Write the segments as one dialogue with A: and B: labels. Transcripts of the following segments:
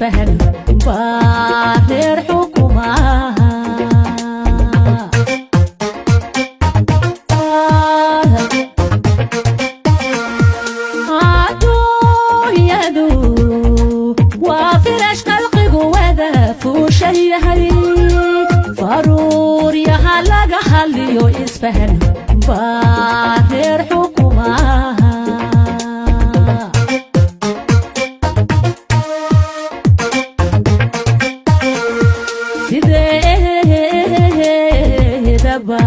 A: Isfahan baa reer xukumaha. Adduunyadu waa firash khalqigu wada fuushan yahay, faruuryaha laga hadliyo, isfahan baa reer xukumaha. Sideedaba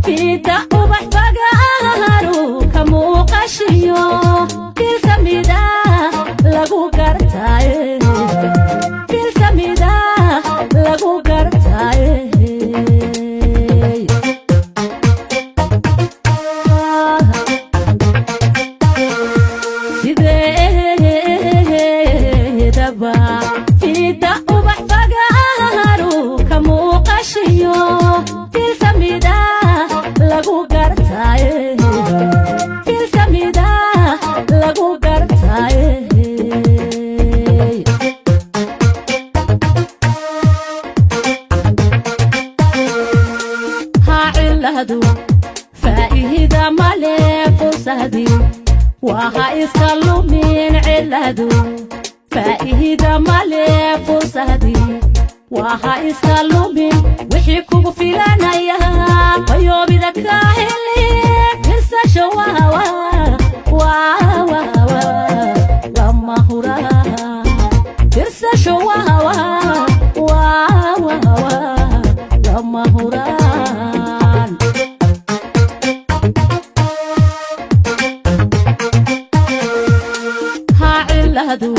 A: fida ubax fagaaru ka muuqashiyo filsamida lagu gartaaye, filsamida lagu gartaaye. Sideedaba fida ubax fagaaru ka muuqashiyo filsamida lagu gartaaye, filsamida lagu gartaaye. Ha ciladu faa'iida male, fursadii waa ha iska lumin. Ciladu faa'iida male, fursadii waa ha iska lumin. Wixii kugu filanaya fayoobida ka heli firsasho waa lama huraan. Firsasho waa lama huraan. Ha ciladu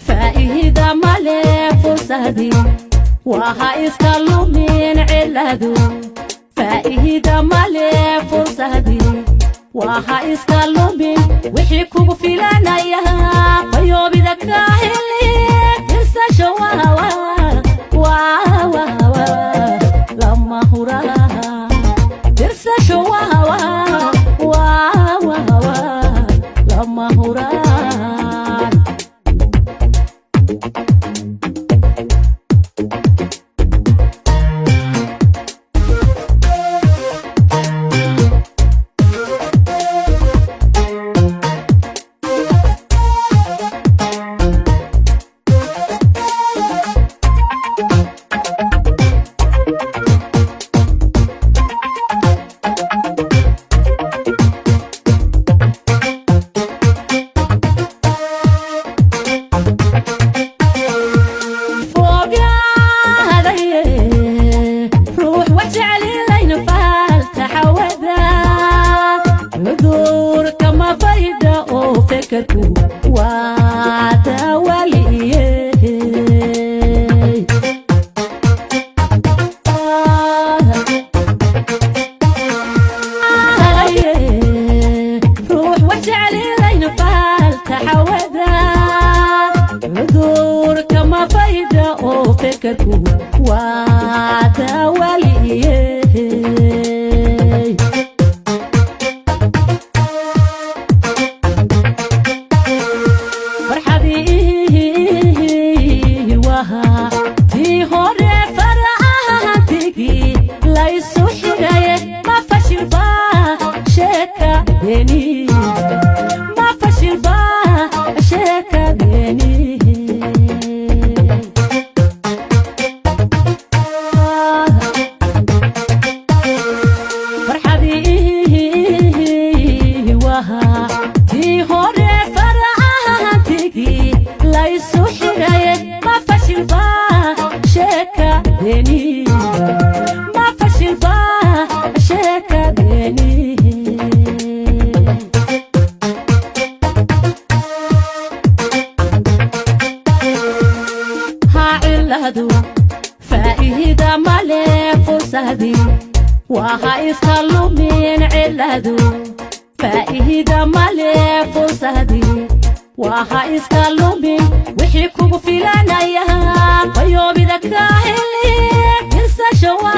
A: faa'iida male, fursadii waa ha iska lumin. Ciladu faa'iida male, fursadii waa ha iska lumin. Wixii kugu filanaya fayoobida ka heli firsasho waa lama huraan. Firsasho waa lama huraan. Fogaadaye ruux wax jecelilayna faaltaxawada cudurka ma fayda oo fekerku waa daawaliye. Ruux wax jecelilayna faaltaxawada cudurka ma fayda oo fekerku waa daawaliye. Farxadii waha tii hore farahantigii laysu xidhaye, ma fashilba sheekadeni, ma fashilba sheekadeni. Farxadii waha tii hore farahantigii laysu xidhaye, ma fashilba sheekadeni, ma fashilba sheekadeni. Ha ciladu faa'iida male, fursadii waa ha iska lumin. Ciladu faa'iida male, fursadii waa ha iska lumin. Wixii kugu filanaya fayoobida ka heli firsasho waa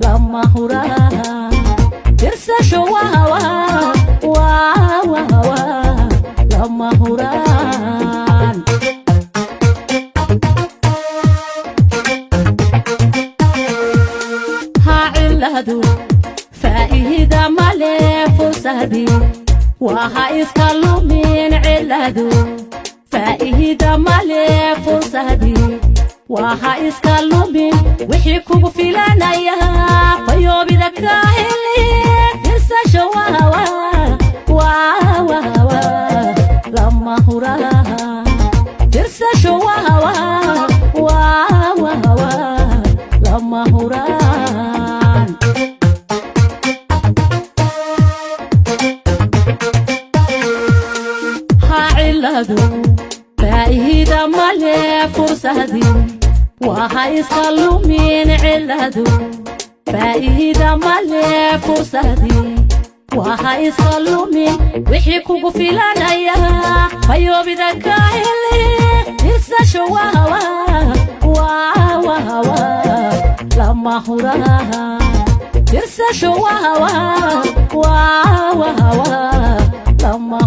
A: lama huraan. Firsasho waa lama huraan. Ciladu faa'iida male, fursadii waha iska lumin. Ciladu faa'iida male, fursadii waha iska lumin. Wixii kugu filanaya fayoobida ka heli. Firsasho waa lama huraan. Firsasho waa lama huraan. Ha ciladu faa'iida male, fursadii waha iska lumin. Ciladu faa'iida male, fursadii waha iska lumin. Wixii kugu filanaya fayoobida ka heli. Firsasho waa lama huraan. Firsasho waa lama